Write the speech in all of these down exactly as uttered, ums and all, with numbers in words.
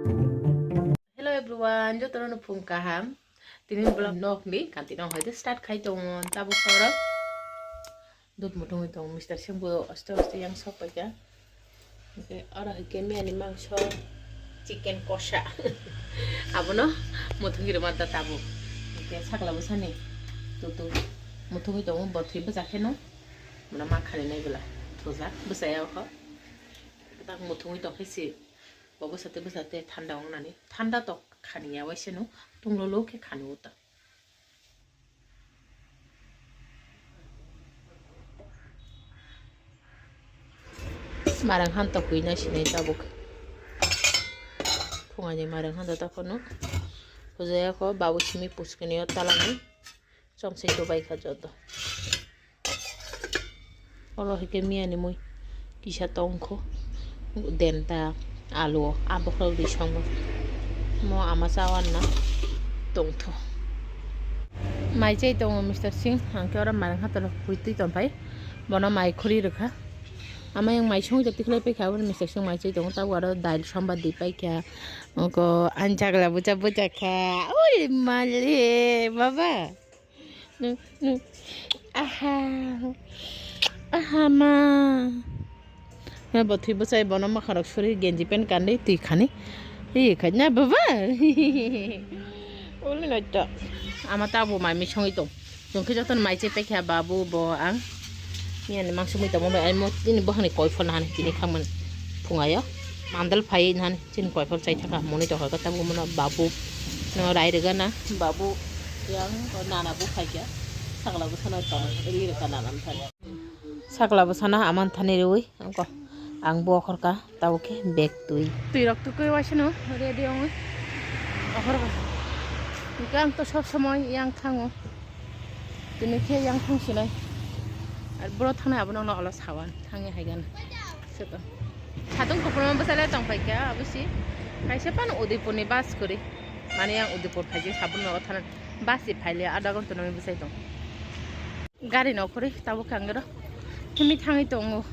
Hello everyone, jotono phung kaham. Tini vlog nokni kanti nong hoide start khai tongo tabuk oro. Dut muthungwi tongo, Mister Singh bo aste aste yang sok paikha. Hwnkhe oro hwnkhe miyani mangso, chicken kosa. Abono muthungwi rwmanta tabuk. Hwnkhe sakla bwsani tutu muthungwi tongo, bo thwi bwsa kheno. Bono ma khani nai bwla thujak bwsaya okho. Tak muthungwi tongkhe si. Bo bwsate bwsate thanda wngnani. Thanda tok khaniya waiseno, tunglolo khe khani uta. Marang han tok kwina sinai tabuk. Phungani marang han tok phano. Hujaya kho babu simi puskani o talani. Chomsai chubai kha joto. Oro hwnkhe miyani mui kisa tongkho. Denta alu o abokhorok ri songma. Mo ama chawan na tongtho. Mai chai tongo Mister Singh, hwnkhe oro marang hatoro pui twi tongpai. Bono mai khuri rwkha. Ama yang mai songwi twi khlai paikha, aboni Mister Singh mai chai tongo. Tabuk aro dail sombar di paikha. Oko ang chakla bucha bucha kha. Oi male baba. Nung, nung. Aha. Aha, ma. Ya, bo thwi bwsai bono mwkharok suri genji pant kandi twi khani. Ri khai na baba. Uli no to. Ama ta bo mai mi songwi tong. Jong khe jotono mai che pekha babu bo ang. Ni ani mangso mui tamo bai ai mo tini bo hani koi phol hani tini khamani. Phungayo. Mandal phai hani. Chini koiphor chai thaka moni to hoika tabuk mano babu no rai rega na babu yang nana bu phaikya sakla bu sana tong ri rega nana thani sakla bu sana aman thani riwi angko ang bo khorka tabuk khe bag twi twi rok tukui waisano ready ong okhor ka ang to sob somoi yang thango tini khe yang thang sinai ar bro thangnai abo no olo sawan thangwi haigan. Seto. Satung kupulung bwsai lai tong paikha, abisi. Kaisa pan Udaipurni bus kwrwi. Mani yang Udaipur phaikhe sabun nogo thana bus se phaile adha ghonta nangwi bwsai tong. Gari no kwrwi tabuk khe ang oro thimi thangwi tongo.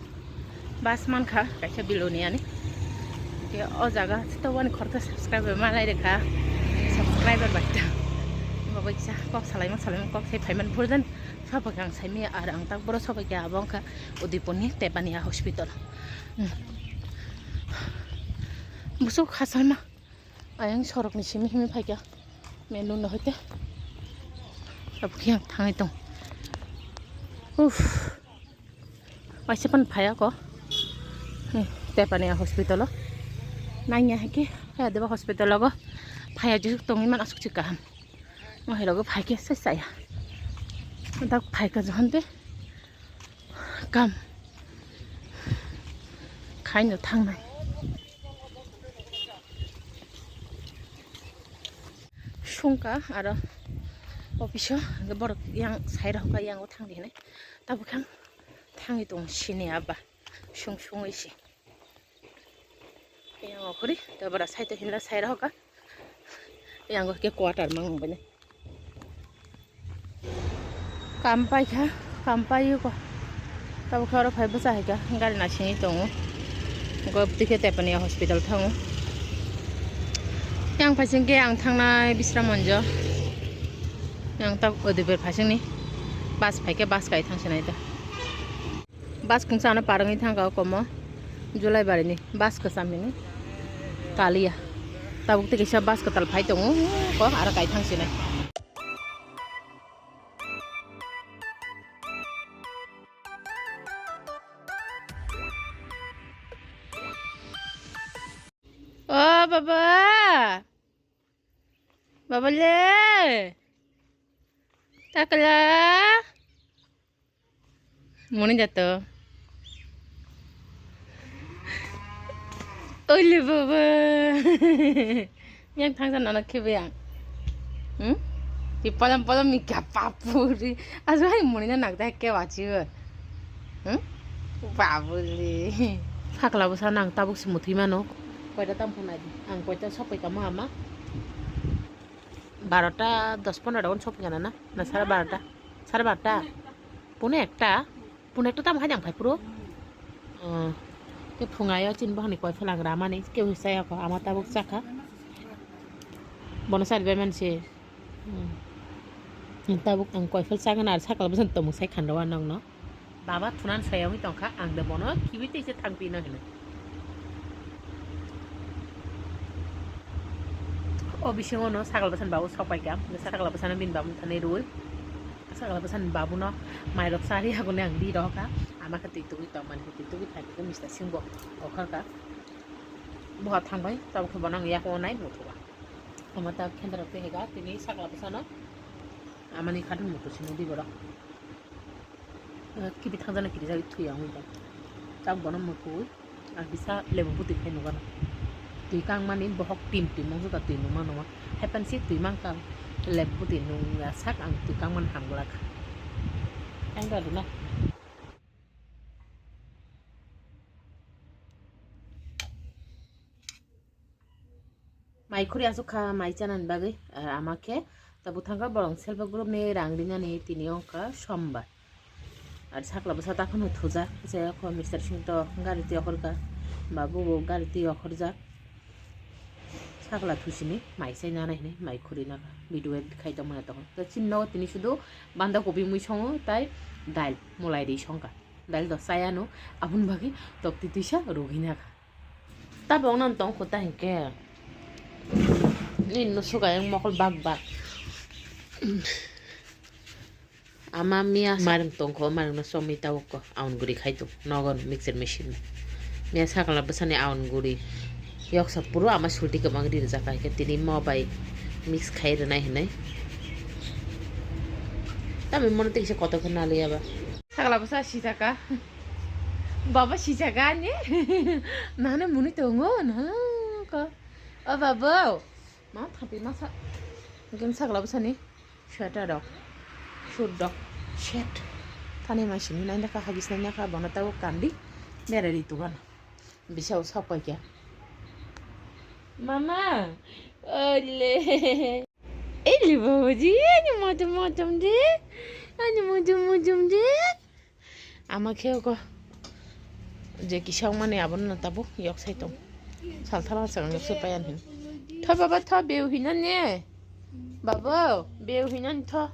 Bus mankha kaisa Biloni ani. Ke o jaga to wani khoroksa subscriber malai rekha. Subscriber bai ta. Bo bai kisa kok salaima salaima kok sai phaiman burdan. Sobai khe ang saimaya ar ang tak boro sobai khe abo wngkha Udaipurni Tepania hospital. Hmm. Busuk hasalma ayang sorokni simi himi phaikha menu no hoite abo khe ang thangwi tong. Uff. Waisa pan phaya ko. Hmm. Tepania hospital o nangya hai khe phaya deba hospital o phaya jesuk tongwi man asuk si kaham. Mohai rogo phaikhe se chaya. Dak phaikha johon de kam khaino thangnai. Sungka aro office o borok yang sai rok yang o thangdi hinai tabuk khe ang thangwi tong sini abba sung sungwi si. Yang okori, tabora side o hinla side o hoka. Yang ke quarter mang bini. Kampai kha, kampai ko. Tabo khe oro phai bwsa hai kha, gari nasingwi tongo. Go tike Tepania hospital thango. Yang phai sing ke ang thangnai Bisram Monjo. Yang tak Udaipur phai sing ni. Bus phai ke bus kai thang sinai ta. Bus kungsa ano parangwi thangkha o komo Julaibarini bus kwcham hini Kalia. Tabuk tei kisa bus kwtal phai tongo ko aro kai thang sinai. O baba, baba le, takla. Moni jato. Oile baba. Yang thangsa nana khebe yang. Hmm? Di palam palam mi kya papuri. Asu hai moni na nagda ke wachi. Hmm? Babuli. Sakla bwsa nang tabuk si muthwi mano. Koita tam phunai di. Ang koita sopai kamo ama. Barota dos pondro dagon sopai kana na? Na sara barota? Sara barota? Pune ekta? Pune ekta tam hai jang phai phuru? Oh. Khe phungaio chini bohani koiphel ang ramani kebo chayakho, ama tabuk chakha. Bono charibai manse. Hmm. Tabuk ang koiphel chagana ar sakla bwsani tongmung sai khandao nokno. Baba thunan soyangwi tongkha, ang de bono khibi tei se thangpino hino. O bisingo no sakla bwsani babu sokpaikha, sakla bwsano bini babu thani rwi. Sakla bwsani babuno mairok chari aguni ang ri rohorkha. Ama khe twi tugwi tongmani, twi tugwi phaikha Mister Singh bo okhorkha. Boha thangbai, tabuk khe bono ang yakungo nai muthubha. Ama ta khendra twi hega, tini sakla bwsano amani khatungni mutu simi di borok. Eh, kibi thangjani kirijagwi thwi ang wngkha. Tabuk bono muthubwi. Ang kisa lebu bwtwi khai nukgano. Twi kangmani bohok tin twi mangsa twi nungma nungma. Haiphano se twi mangkha lebu bwtwi nungya sak ang twi kangmani hamglak. Ang da rwna. Mai khuri aswk kha mai chanani bagwi, ah, ama khe ta bwthangkha borok self help group ni rang rinani tini wngkha sombar. Ar sakla bwsa ta phano thujak, je kho Mister Singh to gari twi okhorkha, babu bo gari twi okhorjak. Sakla thusini mai sai nana hinwi mai khuri naka video edit khai tongmani tongkha. To chini nogo tini sudu banda kopi mui songo tai dal mulai ri songkha. Dal do chayano aboni bagwi tokti twisa rugwi naka. Tabok nang tong kho ta hinkhe. Nini no suka yang mokol bak bak. Ama miya marang tong kho, marang no somwi tabok ko aun guri khai tu nogon mixer machine. Miya sakala bwsani aun guri. Yoksa puro ama sulti kwbang ri rijak hai khe tini mo bai mix khai rwnai hinwi. Tamo mono tei kisa kotor khe naliya ba. Sakala bwsa sijaka. Baba sijaka ani. Nana muni tongo na ko. O baba. Ma thapi masa. Gem sakala bwsani sweater rok. Suit rok. Shet. Thani ma simi nai naka hagis nai naka bono tabo kandi. Bera ri tugan. Bisa usap koi kya. Mama. Ole. Ele babaji, ani mojom mojom de. Ani mojom mojom de. Ama khe ko je kisa wngmani abono no tabuk yok sai tong. Salthar ma chwng yok sai payan hin. Tho baba tho beu hinani. Baba beu hinani tho.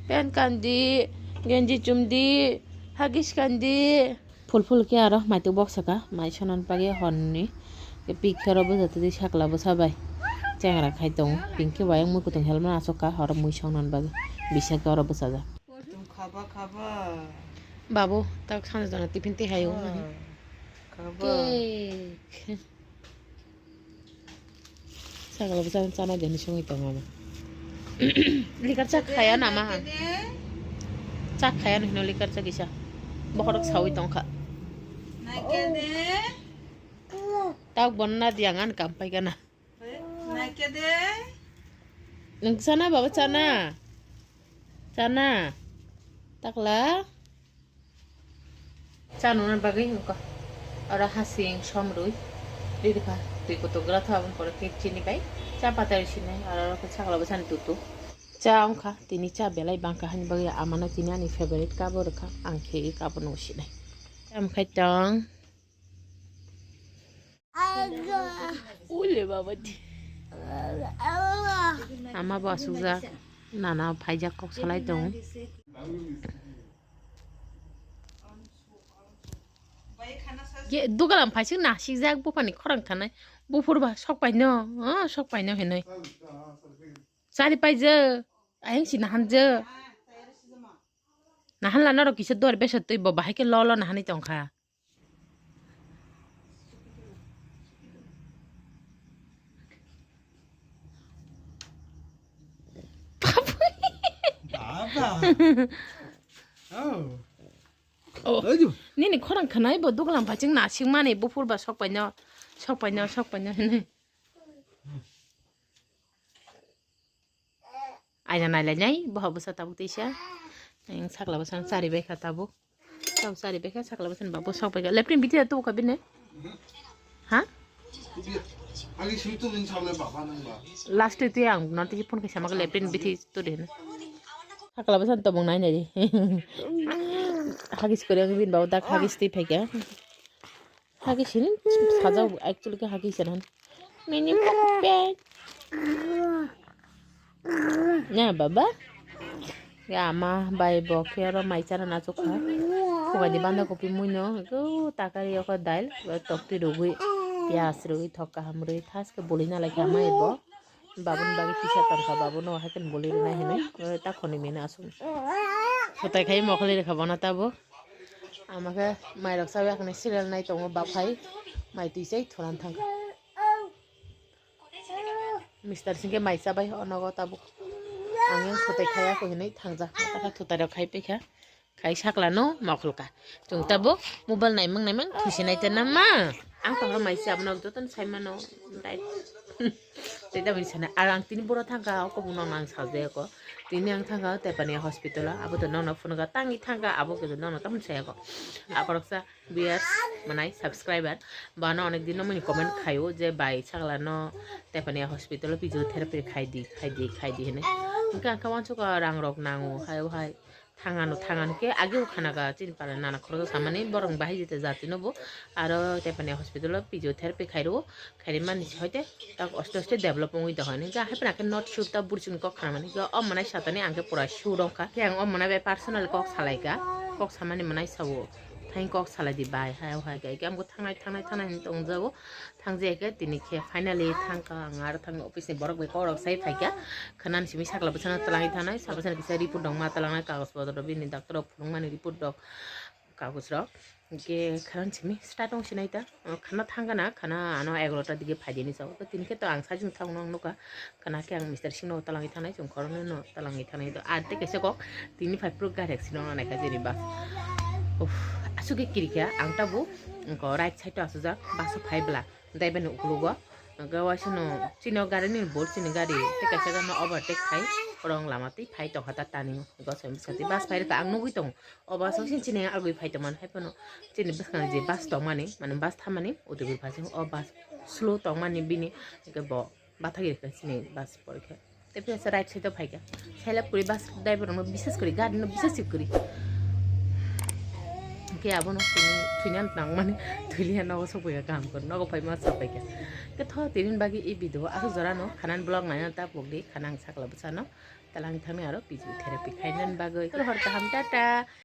Pen kandi, genji chumdi, hagis kandi. Phul phul khe aro maitu bok saka, mai sonan pagi honni. Pik khero bwsa twi sakla bwsa bai. Chengra khai tongo. Pink khe wayang mui kutung helma aswk ka, oro mui songnan bagwi. Bisa khe oro bwsajak. Tum khaba khaba. Babu, tak sana jana tiffin twi hayo. Ah, khaba. Cake. Sakala bwsa chana jani songwi tongo ama. Likar cha khaya nama ha. Cha khaya no hino likar cha kisa. Bokhorok sawi tongkha. Naikhe de. Tak bonna diangan kampai kana. Naikhe de. Nung chana baba chana. Chana. Takla. Chanuna bagwi wngkha. Oro hasing somrwi. Ririkha twi kutuk gra tha aboni pore khe chini bai. Cha patai sinai aro oro khe sakla bwsani tutu. Cha wngkha tini cha belai bangkha hani bagwi amano tini ani favorite cup o rwkha ang khe i cup o nung sinai. Cha wngkhai tong. Ule baba di. Ama bo asukjak. Nana phaijak kok salai tongo. Ye dugalam phaising nasikjak buphani khorang thanai. Buphur ba sok paino. Oh, sok paino hinui. Chari paijak. Ayang si nahanjak. Nahan lana rok kisa duar besa twi bo bahai khe lo lo nahani tongkha. Baba. Oh. Oh. Ayo. Nini khorang khanai bo duglam paching nasing mani buphur ba sok paino, sok paino, sok paino hinui. Aina nailainai, boha bwsa tabuk teisa. Ang sakla bwsa ang chari baikha tabuk. Tabuk chari baikha, sakla bwsa ni babu sok baikha. Leptin bithi da tubuka bini? Ha? Agi sui tu bin sabla baba nang ba. Last tu ang nanti phone kaisa mak leptin bithi tu de. Sakla bwsa ni tobong nai nai de. Hagis kori ang bin babu dak hagis twi phaikha. Hagi sini sajak actually ke hagi sini. Mini pet. Na baba. Ya ama bai bo khe oro mai chana na chukha. Kubai di banda kopi muino. Go takari yoko dail. Tokti rugui. Pias rugui thok kaham rugui. Thas ke buli na lai kha mai bo. Babun bagi kisa tongkha, babun no haikhe boli rwnai hinwi, eh, ta khoni mini aswk. Sotai khai mokol rikha bono tabuk. Ama khe mairok chawi akhne serial nai tongo, bap hai mai twi chai thuran thangkha. Mister singkhe mai chabai o nogo tabuk. Ang yang sotai khaya ko hinwi thangjak, ta khe thutai rok khai paikha. Khai sakla no mokol ka. Chwng tabuk mobile naimang naimang thusi nai tena ma. Ang tongro mai se abono jotono sai mano. Dai. Tei tabuk sana ar ang tini boro thangka o kobong no nang sajaya ko. Tini ang thangka Tepania hospital o. Abo to nono phone ka tangi thangka abo ke nono tam saya ko. Akoroksa viewers manai subscriber. Bano onek din no mani comment khayo je bai sakla no Tepania hospital o physiotherapy khai di, khai di, khai di hinwi. Hingke ang khe wansuk rang rok nango hai hai. Thangano, thangano khe ageo khanaga chini para nana khoroksa samani borok bahai jete jatino bo aro Tepania hospital o physiotherapy khairo, khairi mani se hoite tak oste oste develop wngwi dohani. Ga hai phana khe not sure ta burchini kok khanamani ga o manai satani ang khe pura sure wngkha. Khe ang o manai bai personal kok salaika, kok samani manai sao thain kok salai di bai hai hai khe ang bo thangnai thangnai thangnai hinwi tongjago. Thangjaya khe tini khe finally thangkha ang aro thangwi office ni borok bai kokrok sai phaikha. Khwnani simi sakla bwsano twlangwi thanai, sakla bwsano kisa report rok ma twlangnai, kagoj podor rok bini doctor rok phunukmani report rok, kagoj rok. Hingke khwnani simi start wng sinai ta, khwna thangkha na, khwna ano egarota dige phaidi hinwi sao. Tini khe to ang sajing thangno ang nukha, khwna khe ang Mister Singh no twlangwi thanai, chwng khoroknwi no twlangwi thanai do. Ar tei kaisa kok tini phai phuru gari accident wngna naikha jeni bus. Uff, aswk khe kirikha ang tabuk, wngkha right side o aswkjak bus o phai bwla. Daibani ukulugo, hwnkhe waisano chini o gari ni board chini gari tei kaisa gari no overtake khai, borok lama twi phai tongkha ta tani o, gosoi bwskango bus phai rwkha ang nugwi tongo, o bus o chini agwi phai tongmani, hai phano chini bwskango je bus tongmani, mane bus thammani, o twi phai o bus slow tongmani bini, hwnkhe bo bathagwi rwkha chini bus porikhe. Tei phiya se right side o phaikha. Selep kwrwi bus driver rokno bises kwrwi, gari no bises kwrwi. Hwnkhe abono thwini, thwina nangmani thwiliya nogo sokphaikha kaham khe, nogo phaima sapaikha. Khe tho tini bagwi e video o aswk jorano khwnani vlog naina ta pokdi, khwna ang sakla bwsano twlang thangni aro physiotherapy khainani bagwi. Tei hor kaham, tata.